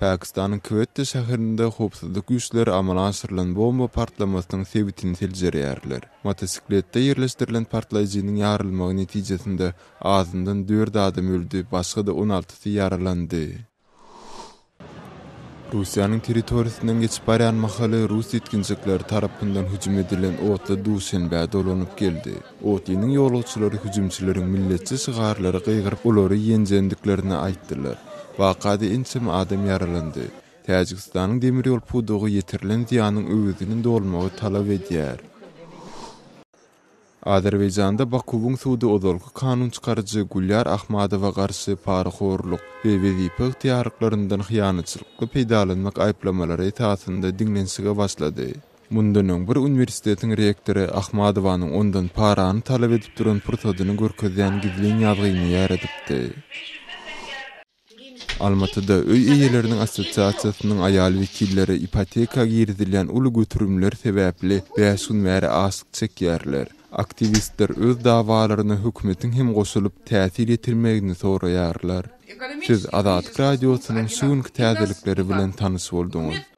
Pakistanyň Kwetta şäherinde howpsuzlyk güýçleri amala aşyrylan bomba partlamasynyň sebitini seljerýärler. Motosikletde ýerleşdirilen partlaýjynyň ýarylmagy netijesinde azyndan dört adam öldi, başga-da on altysy ýaralandy. Russiýanyň territoriýasyndan geçip barýan mahaly rus ýetginjekleri tarapyndan hüjüm edilen otly Duşenbä dolanyp geldi. Otlynyň ýolagçylary hüjümçileriň milletçi şygarlary gygyryp olary ýenjendiklerini aýtdylar. Wakada ençeme adam ýaralandy. Täjigistanyň demir ýol pudagy ýetirilen zyýanyň öwezini dolmagy talap edýär. Azerbaýjanda Bakuwyň sudy ozalky kanun çykaryjy Gulýar Ahmadowa garşy parahorluk we wezipe ygtyýarlyklaryndan hyýanatçylykly peýdalanmak aýyplamalary esasynda diňlenişige başlady. Mundan öň bir uniwersitetiň rektory Ahmadowanyň ondan parany talap edip duran pursadyny görkezýän gizlin ýazgyny ýaýradypdy. Almatyda öý eýeleriniň assosiasiýasynyň aýal wekilleri ipoteka girizilýän uly göterimler sebäpli bäş gün bäri açlyk çekýärler. Aktiwistler öz dawalaryna hökümetiň hem goşulyp, täsir ýetirmegini soraýarlar. Siz Azatlyk Radiosynyň şu günki täzelikleri bilen tanyş bolduňyz.